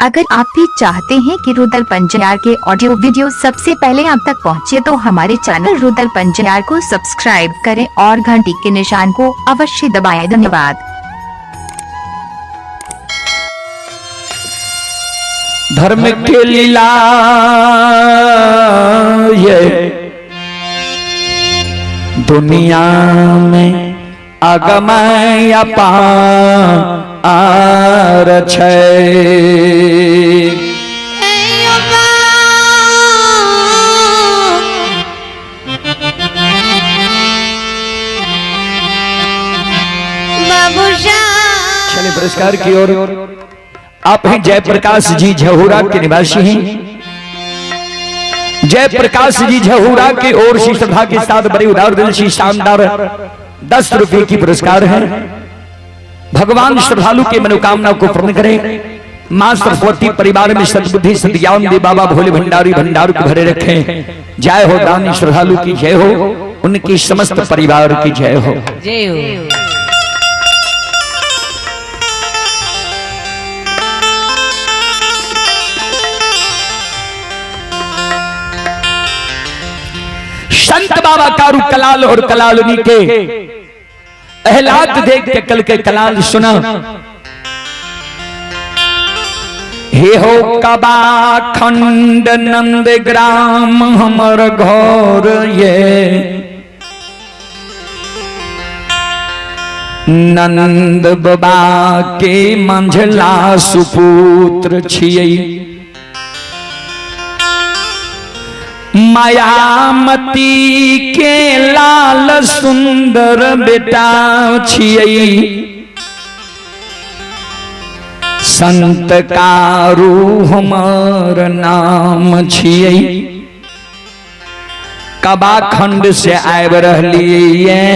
अगर आप भी चाहते हैं कि रुदल पंजियार के ऑडियो वीडियो सबसे पहले आप तक पहुंचे तो हमारे चैनल रुदल पंजियार को सब्सक्राइब करें और घंटी के निशान को अवश्य दबाएं। धन्यवाद। धर्म के लीला ये दुनिया में अगमय अपार छै। चलिए पुरस्कार की ओर। आप हैं जयप्रकाश जी झहुरा के निवासी हैं। जयप्रकाश जी झहुरा के ओर से श्रद्धा के साथ बड़े उदार दिल से शानदार 10 रुपए की पुरस्कार है। भगवान श्रद्धालु के मनोकामना को पूर्ण करें। मां सरस्वती परिवार में सद्बुद्धि सद्ज्ञान दे बाबा भोले भंडारी भंडार को भरे रखें। जय हो दानी श्रद्धालु की जय हो, उनकी समस्त परिवार की जय हो। जय हो। संत बाबा कारू कलाल और कलालनी के अहलाद देख के कल के कलाल सुना। हे हो कबा खंड नंद ग्राम हमर घर ये, नंद बाबा के मंझला सुपुत्र छियै। मायामती के लाल सुंदर बेटा छियै। संत कारू हमर नाम छियै। कबाखंड से आबि रहलियै,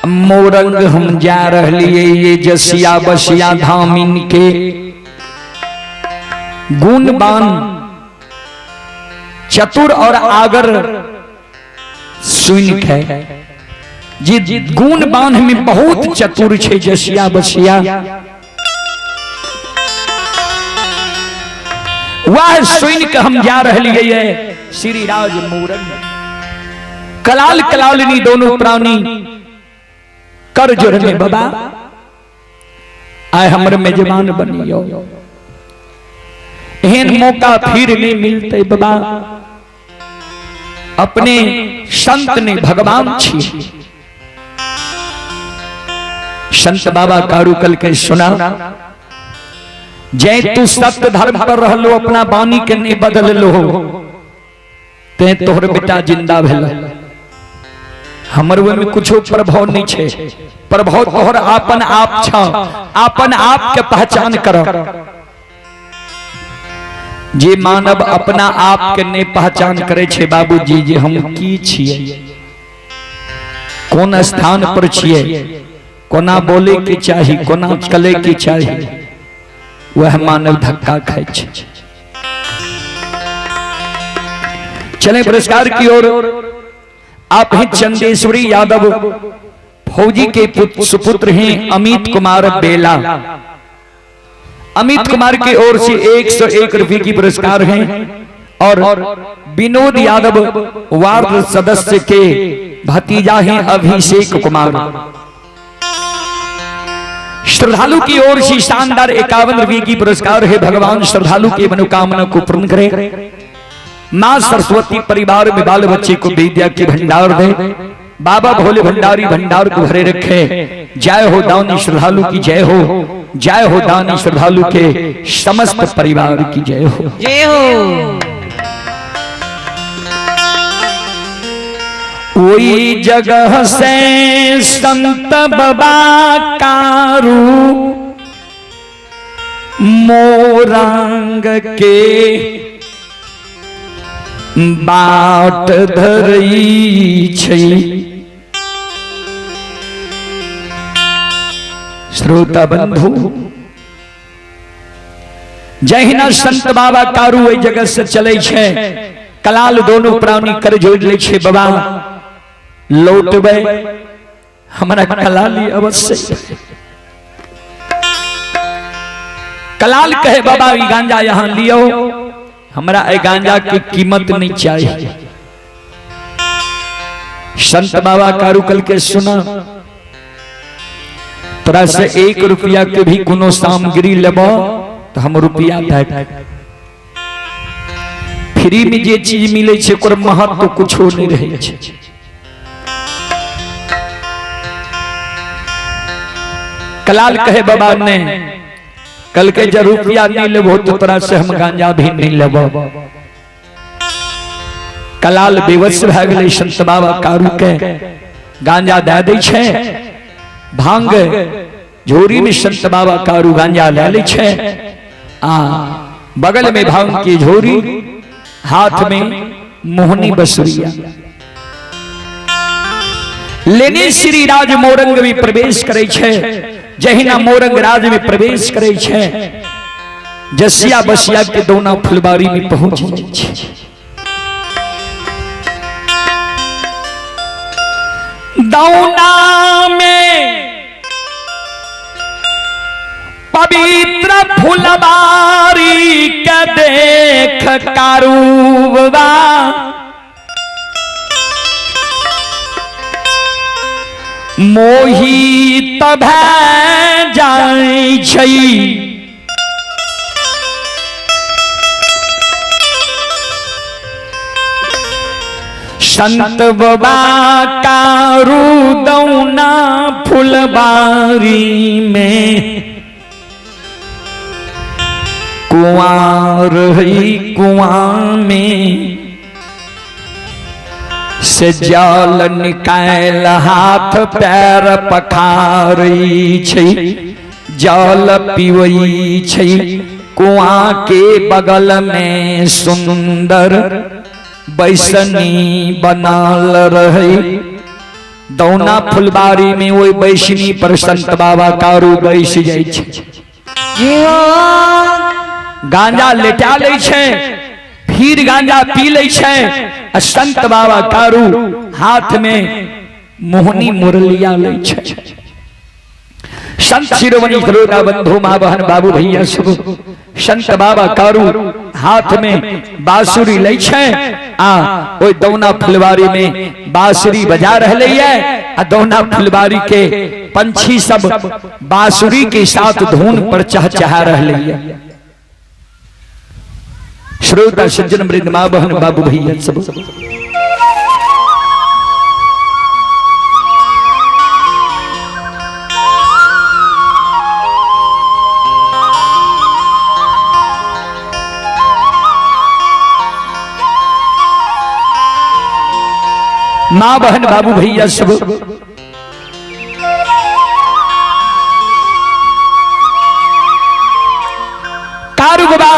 मोरंग हम जा रहलियै, ये जसिया बसिया धामिन के गुणवान चतुर और आगर सुन के जी गुण बांध में बहुत चतुर छे जसिया बसिया। वह सुन के हम जा रहे श्री राज मोरंग। कलाल कलालिनी दोनों प्राणी कर जोड़ने बाबा आए हमर मेजबान बनियो। एहन मौका फिर नहीं मिलते बाबा। अपने संत ने भगवान छी। संत बाबा कारू कल के सुना, जय तू सत्य धर्म पर रहलो, अपना बानी के नहीं बदल लो, ते तोहर बेटा जिंदा भेल। हमर वे में कुछो प्रभाव नहीं छे। प्रभाव तोहर आपन आप छ, आपन आप के पहचान कर। जे मानव अपना आप के नहीं पहचान करे छे बाबूजी, जे हम की छिए, कोन स्थान पर छिए, कोना बोले के चाही, कोना चले के चाही, वह मानव धक्का खाए छे। चले पुरस्कार की ओर। आप हैं चंदेश्वरी यादव फौजी के सुपुत्र हैं अमित कुमार बेला। अमित कुमार की ओर से 101 रुपए की पुरस्कार हैं। और विनोद यादव वार्ड सदस्य के भतीजा हैं अभिषेक कुमार। श्रद्धालु की ओर से शानदार 51 रुपए की पुरस्कार है। भगवान श्रद्धालु की मनोकामना को पूर्ण करे। मां सरस्वती परिवार में बाल बच्चे को विद्या की भंडार दे। बाबा भोले भंडारी भंडार को भरे रखे। जय हो दानी श्रद्धालु की जय हो, जय हो दानी श्रद्धालु के समस्त परिवार की जय हो। जय हो। वही जगह से संत बाबा कारू मोरंग के बाट धरई छै। श्रोता बंधु, जहिना संत बाबा कारू ओहि जगह से चले छै, कलाल दोनों प्राणी कर जोड़ ले छे बाबा लौटबे हमरा कलाली अवश्य। कलाल कहे बाबा ई गांजा यहाँ लियो, हमरा ए गांजा की कीमत नहीं चाहिए। संत बाबा कारू कल के सुना, तोरा से 1 रुपया के भी कोनो सामग्री लेबो तो हम रुपया दे। फ्री में जे चीज मिले छे ओकर महत्व कुछो नहीं रहे छे। कलाल कहे बाबा ने कल के जब रुपया नहीं लेबो तो तोरा से हम गांजा भी नहीं लेबो। कलाल बेवश भए गेलै। संत बाबा कारू के गांजा दे दै छे, भांग झोरी में संत बाबा कारू गांजा ले लै छे, आ बगल में भांग की झोरी, हाथ में मोहनी बसुरिया लेने श्री राज मोरंग में प्रवेश करे छे। जहिना मोरंग राज में प्रवेश करे छे, जसिया बसिया के दोना फुलबारी में पहुंच जाइ छे। दौना में पवित्र फुलबारी के देख कारूबा, मोहित भए जाइ छै। संत बाबा कारू दौना फुलबारी में, कुंवार है कुआं में से जल निकाल हाथ पैर पखारी छै, जल पीवई छै। कुआं के बगल में सुंदर बैसनी बनल रहे। दौना फुलबारी में वही बैसनी पर संत बाबा कारू बैस जाइ छै, गांजा लेटा लै छै, फिर गांजा पी लै छै, आ संत बाबा कारू हाथ में मोहनी मुरलिया लै छै। संत शिरोमणि श्रोता बंधु माँ बहन बाबू भैया सब, संत बाबा कारू हाथ में बांसुरी लै छै, आ ओहि दौना फुलबारी में बांसुरी बजा रहलै है, आ दौना फुलबारी के पंछी सब बांसुरी के साथ धुन पर चहचहा रहलै है। श्रोता सज्जन वृंद माँ बहन बाबू भैया सब, माँ बहन बाबू भैया सब, कारू बाबा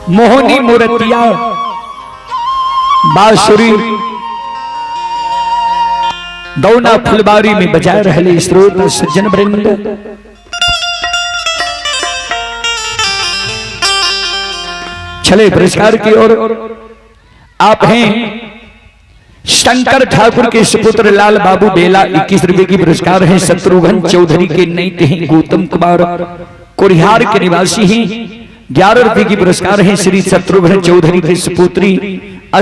मोहनी मूर्तिया बांसुरी दौना फुलबारी में बजा रहे श्रोत सज्जन वृंद, चले पुरस्कार की ओर। आप हैं शंकर ठाकुर के सुपुत्र लाल बाबू बेला, 21 रुपए की पुरस्कार है। शत्रुघ्न चौधरी के नैत हैं गौतम कुमार, कुरिहार के निवासी हैं, 11 रुपए की पुरस्कार है। श्री शत्रुघ्न चौधरी के सुपुत्री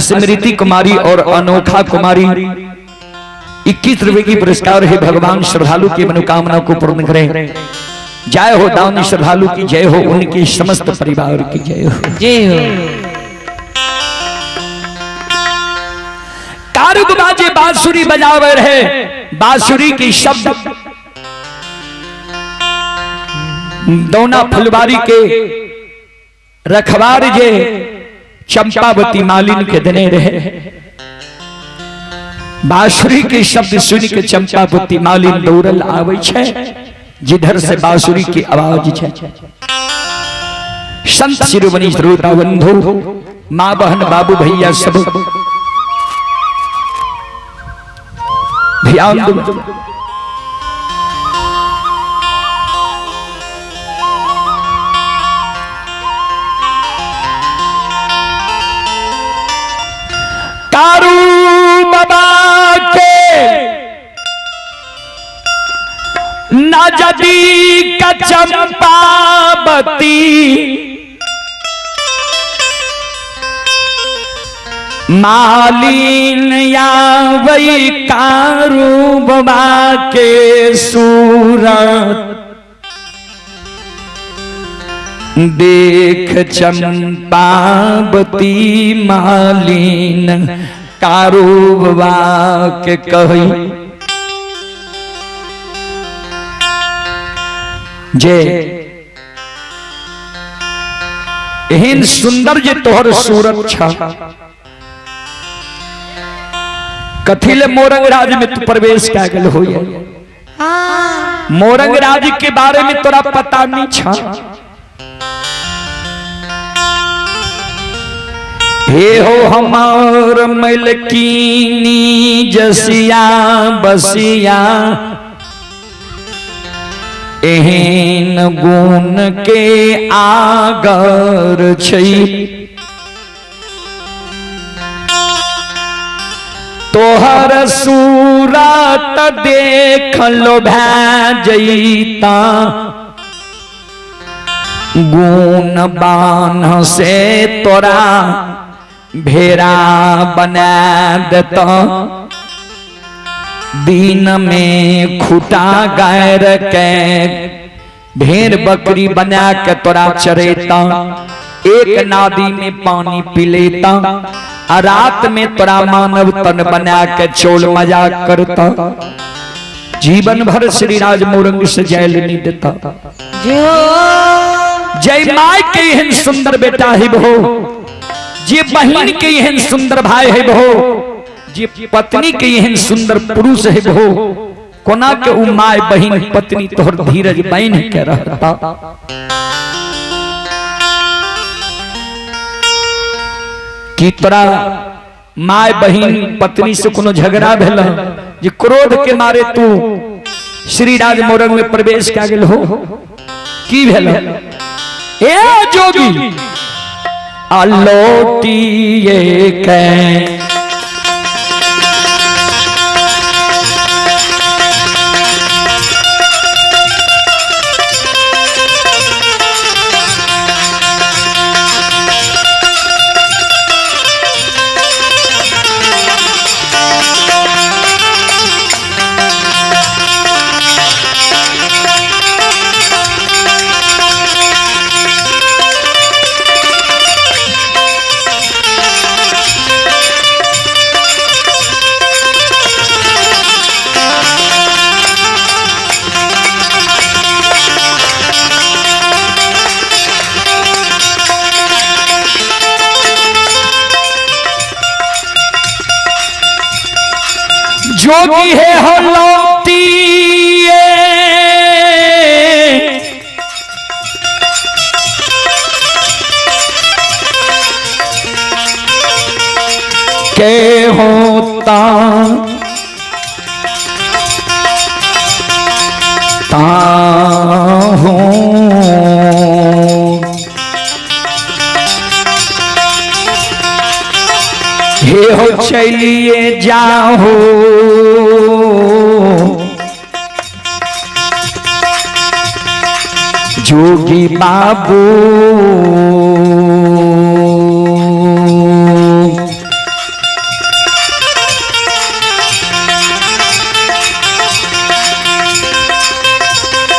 स्मृति कुमारी और अनोखा कुमारी, 21 रुपए की पुरस्कार है। भगवान श्रद्धालु की मनोकामना को पूर्ण करें। जय हो दानी श्रद्धालु की जय हो, उनके समस्त परिवार की जय हो, जय हो। कारुक बाजे बांसुरी बजावे रहे, बांसुरी की शब्द दौना फुलबारी के रखवार जे चंपावती मालिन के देने रहे। बांसुरी के शब्द सुन के चंपावती मालिन दौड़ल आवे छे, जिधर से बांसुरी की आवाज छे। संत शिरोमणि श्रोता बंधु माँ बहन बाबू भैया सब ध्यान दो। कारू बाबा के नजदी का चंपावती मालिन यावई कारू बबा के सूरत देख चंपावती मालिन कारू बबा के कही जे एहन सुंदर जे तोहर सूरत छ कथी ले मोरंग राज में तू प्रवेश कै गेल होय। मोरंग राज के बारे में तोरा पता नहीं छ। हे हो हमार मलकीनी जसिया बसिया एहन गुण के आगर छै तोहर सूरत देख लो भै जैता गुण बान्ह से तोरा भेड़ा बना देता दिन में खुटा गायर के भेड़ बकरी बना के तोरा चरेता, एक नादी में पानी पी लेता, और रात में तोरा मानव तन बना के चोल मजा करता। जीवन भर श्री राज मोरंग से जैल नहीं देता। जय माय के एहन सुंदर बेटा है बहो, जे बहन के एहन सुंदर भाई है बहो, जे पत्नी के एहन सुंदर पुरुष है बहो, कोना के उ my बहन पत्नी तोहर धीरज बहन के रहता। कि तोरा my बहन पत्नी से कोनो झगड़ा भेल जे क्रोध के मारे तू श्री राज मोरंग में प्रवेश कै गेल हो? की भेल? ए जोगी आलोटिए के जोगी है हो लौटी के होता ता हो हे हो चलिए जाओ जोगी बाबू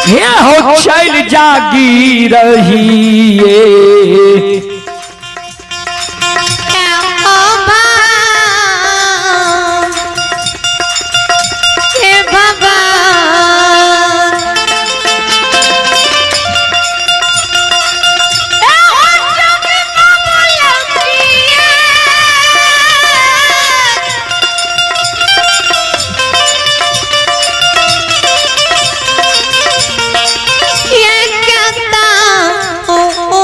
हे हो चल जागी रही ये क्या था? ओ, ओ,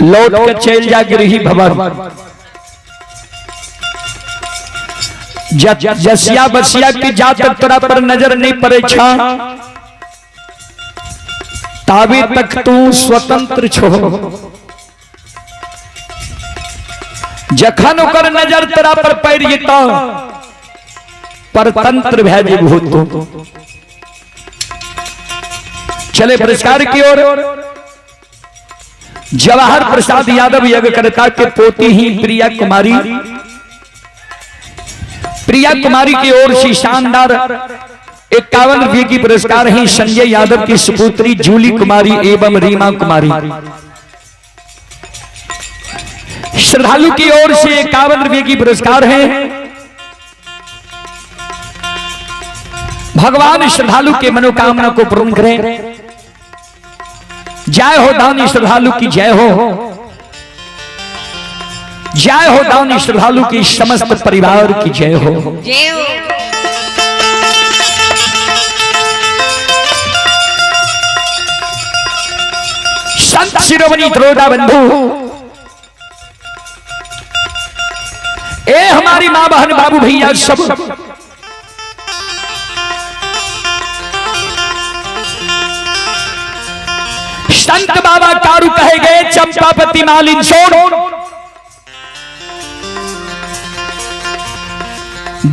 लौट के चल जा गृही भवन। जसिया बसिया के जा तक तोरा पर नजर नहीं पड़े छा ताबे तक तू स्वतंत्र छो। जखन ओकर नजर तोरा पर पड़ जेतौ परतंत्र भए जेबहो तू। चले पुरस्कार की ओर। जवाहर प्रसाद यादव यज्ञकर्ता के पोती ही प्रिया कुमारी, प्रिया कुमारी की ओर से शानदार 51 रुपये की पुरस्कार है संजय यादव की सुपुत्री जूली कुमारी एवं रीमा कुमारी। श्रद्धालु की ओर से 51 रुपये की पुरस्कार है। भगवान श्रद्धालु के मनोकामना को पूर्ण करें। जय हो दानी श्रद्धालु की जय हो, जय हो दानी श्रद्धालु की समस्त परिवार की जय हो। जय हो। संत शिरोमणि द्रोड़ा बंधु, ए हमारी मां बहन बाबू भैया सब, संत बाबा कारू कहे गए चंपापति मालिन छोड़,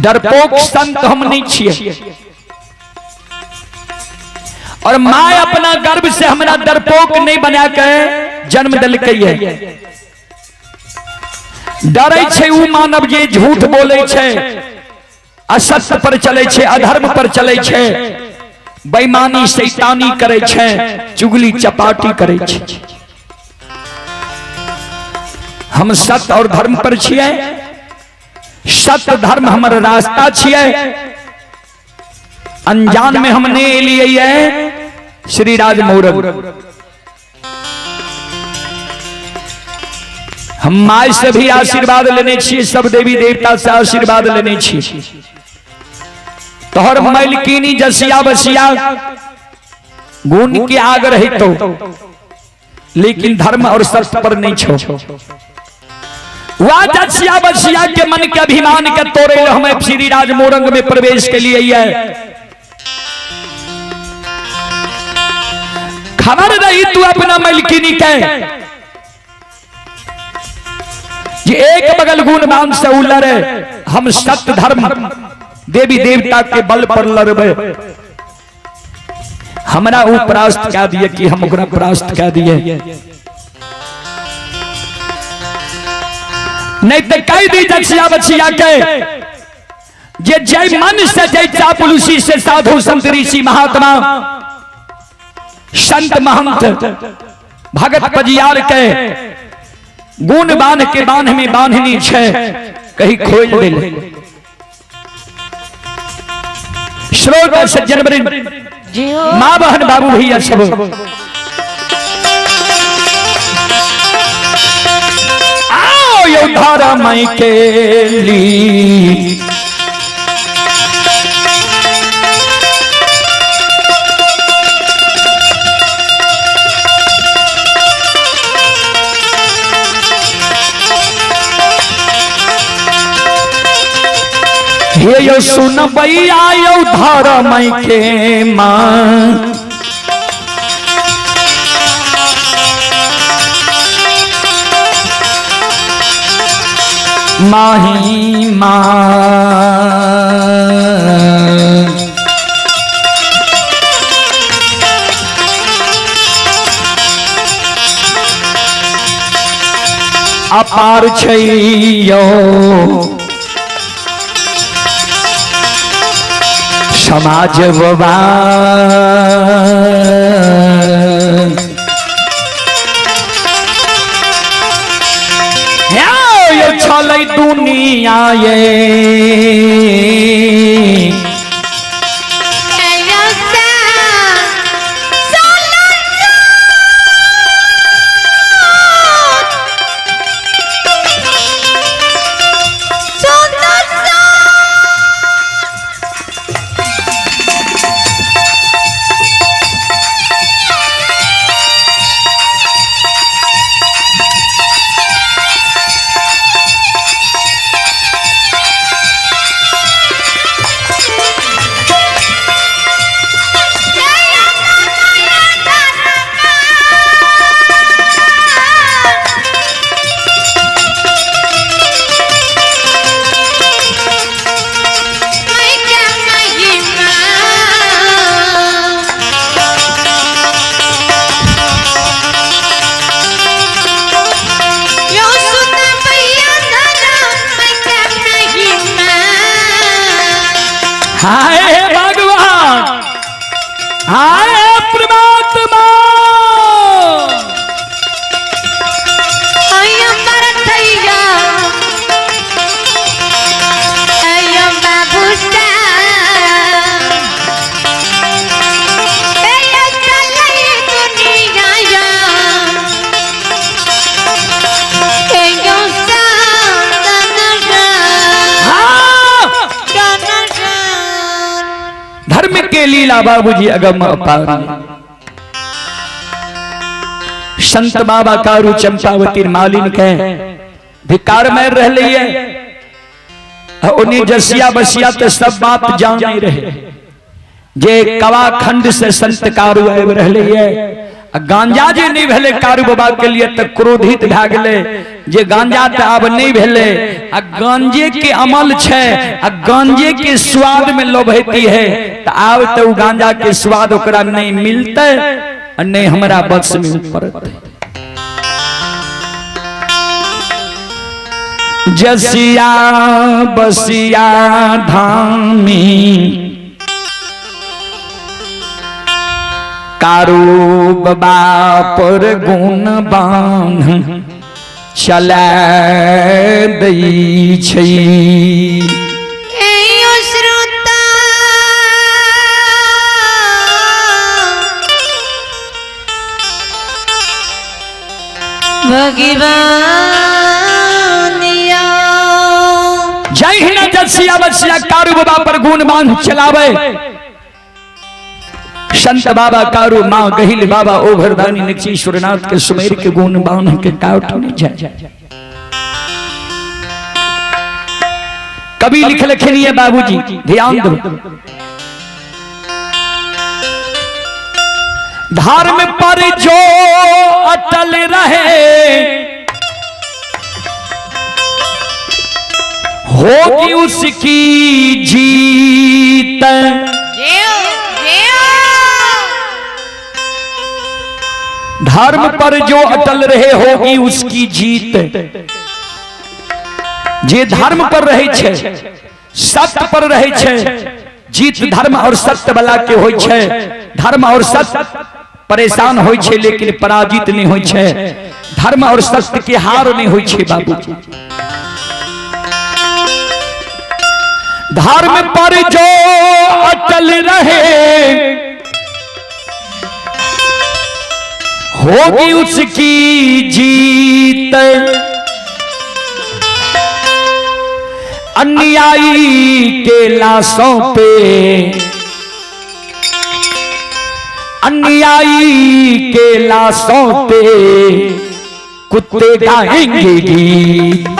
डरपोक संत हम नहीं छिए और मां अपना गर्भ से हमरा डरपोक नहीं बना के जन्म दिलकै है। डरै छै उ मानव जे झूठ बोले छै, असत्य पर चले छै, अधर्म पर चले छै, बेईमानी शैतानी करे छै, चुगली चपाटी करे छै। हम सत्य और धर्म पर छिए, सत्य धर्म हमर रास्ता छिए। अनजान में हमने लिए है श्री राज मोरंग। हम my से भी आशीर्वाद लेने छिए, सब देवी देवता से आशीर्वाद लेने छिए। तोहर मैलकीनी जसिया बसिया गुण के आग रही तो, लेकिन धर्म और सत्य पर नहीं छो। वह जसिया बसिया के मन के अभिमान के तोड़े हमें श्री राज मोरंग में प्रवेश के लिए है। खबर रही तू अपना मलकिनी के जे एक बगल गुण मान से उलरे, हम सत्य धर्म देवी देवता के बल पर लड़बे। हमरा ऊ परास्त कह दिए कि हम ओकरा परास्त कह दिए, नहीं तो कह दी जसिया बचिया के जे जय मन से जय चापलूसी से साधु संत ऋषि महात्मा संत महंत भगत पजियार के गुण बांध के बांध में बांधनी छे कहीं खोल दिल। श्रोता सज्जन वृंद, मां बहन बाबू भैया सब, आओ यो धारा माई के ली हे यो सुन भैया यो धारा माई के मां, माही मां अपार छैयो समाज बाबा। छलै दुनिया ये हाय हे भगवान, हाय हे परमात्मा। धर्म के लीला बाबूजी अगम अपार। संत बाबा कारू चंपावती मालिन के धिकार में रह है, उन्हीं जसिया बसिया तो सब बात जान नहीं रहे। जे कवा खंड से संत कारू आबि रहले है, गांजा जे नहीं भेले कारू बाबा के लिए तो क्रोधित भए गेलै जे गांजा तो आब नहीं भेले, आ गांजे के अमल छै, आ गांजे के स्वाद में लोभैती है, तो आब तो गांजा के स्वाद ओकरा नहीं मिलते आ नहीं हमरा बस में पड़ते। जसिया बसिया धामी कारू बाबा पर गुण बांध चला दै छै। श्रोता भगवान जहिना जसिया बसिया कारू बाबा पर गुण बांध चलावे, संत बाबा कारू माँ गहिल बाबा ओघरदानी निक्षीश्वरनाथ के सुमेर के गुण बांध के काट नहीं जाए। कवि लिख लिखनिए बाबूजी, ध्यान दो। धर्म पर जो अटल रहे होगी उसकी जीत। धर्म पर जो अटल रहे होगी उसकी जीत। जे धर्म पर रहे छे, सत्य पर रहे छे, जीत धर्म और सत्य वाला के होई छे। धर्म और सत्य परेशान होई छे लेकिन पराजित नहीं होई छे। धर्म और सत्य के हार नहीं होई छे बाबूजी। धर्म पर जो अटल रहे होगी उसकी जीत। अन्यायी के लाशों पे, अन्यायी के लाशों पे कुत्ते गाएंगे गीत।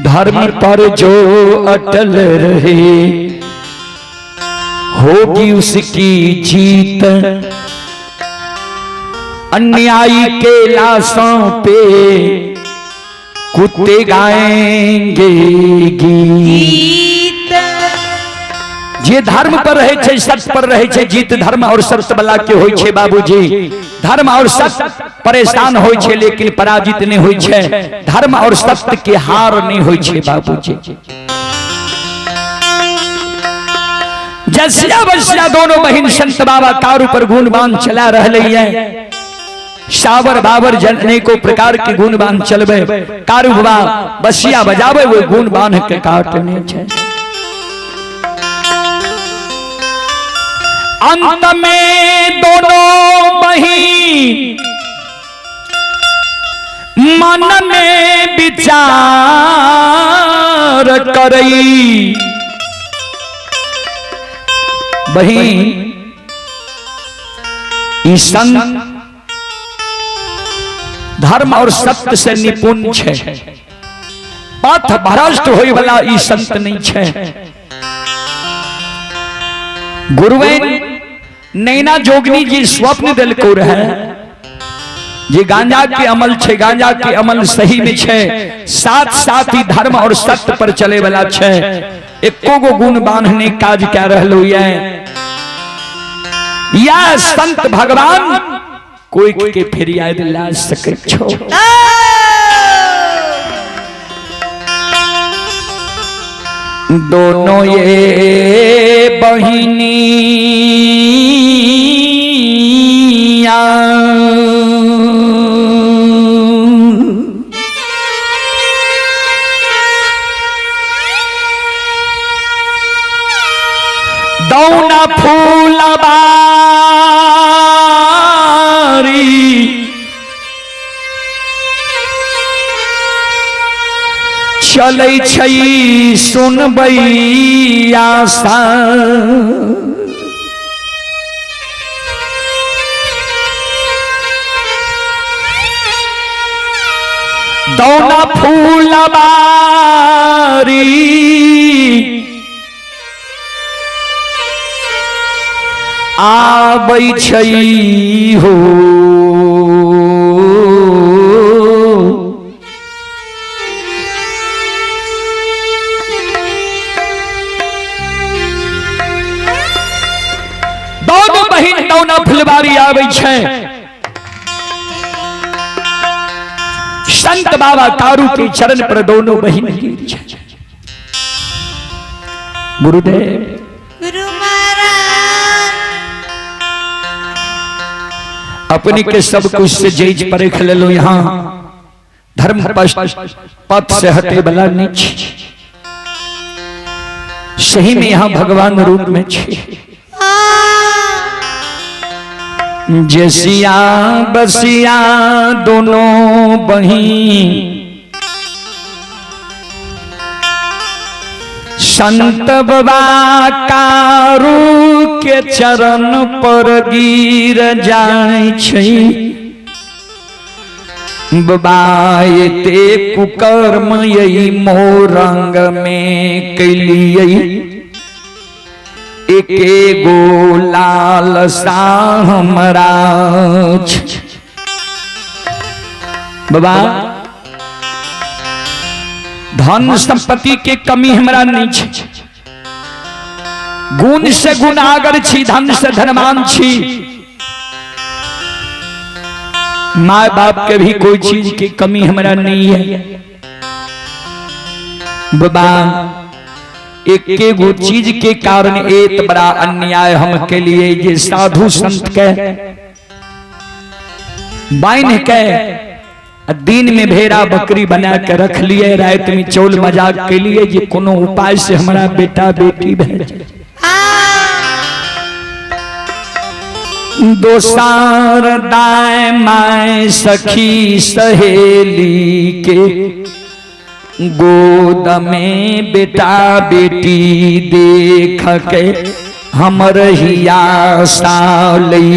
धर्म पर जो अटल रहे होगी उसकी जीत। अन्यायी के लाशों पे कुत्ते गाएंगे गीत। जे धर्म पर रहे छे, सत्य पर रहे छे, जीत धर्म और सत्य वाला के होई छे बाबूजी। धर्म और सत्य परेशान होई छे लेकिन पराजित नहीं होई छे। धर्म और सत्य के हार नहीं होई छे बाबूजी। जसिया बसिया दोनों बहिन संत बाबा कारू पर गुण बांध चला रहले है। सावर बाबर जनने को प्रकार के गुण बांध चलबे, कारू बाबा बसिया बजावे वो गुण बांध के काटने छे। अंत में दोनों बहिन मन में विचार करई। बहिन ई संत धर्म और सत्य से निपुण छे, पथ भ्रष्ट होय वाला ई संत नहीं छे। गुरुवेन नैना जोगनी जी स्वप्न दिलको रहे जे गांजा के अमल छे, गांजा के अमल सही में छे, साथ साथ ही धर्म और सत्य पर चले वाला छे, एको गो गुण बांधने काज क्या रहलो ये या संत भगवान कोई के फिरियाद ला सके छो। दोनों ये बहिनी दौना फूलबारी चलै छै सुनबै आशा। दौना फूलबारी आबै छै हो, दोनों बहिन दौना फुलबारी आबै छै। संत बाबा तारू के चरण पर दोनों बहिन गिर छै। गुरुदेव गुरु महाराज अपने के सब कुछ से जेज परख ले लो, यहाँ धर्म पथ से हटे वाला नहीं छी, सही में यहाँ भगवान रूप में छी। जसिया बसिया दोनों बहिन संत बाबा कारू के चरण पर गिर जाय छै। बाबा एते कुकर्म यही मोरंग में कैलियै, एके गो लाल सा हमरा। बाबा धन संपत्ति के कमी हमरा नहीं छे, गुण से गुण आगर छी, धन से धनवान छी, माँ बाप के भी कोई चीज की कमी हमरा नहीं है। बाबा एके गो चीज के कारण एक बड़ा अन्याय हम के लिए ये साधु संत के बाइन के दिन में भेड़ा बकरी बना के रख लिए, रात में चौल मजाक के लिए ये कोनो उपाय से हमारा बेटा बेटी भेज। दोसार दाय my सखी सहेली के गोद में बेटा बेटी देख के हमर हिया सालई।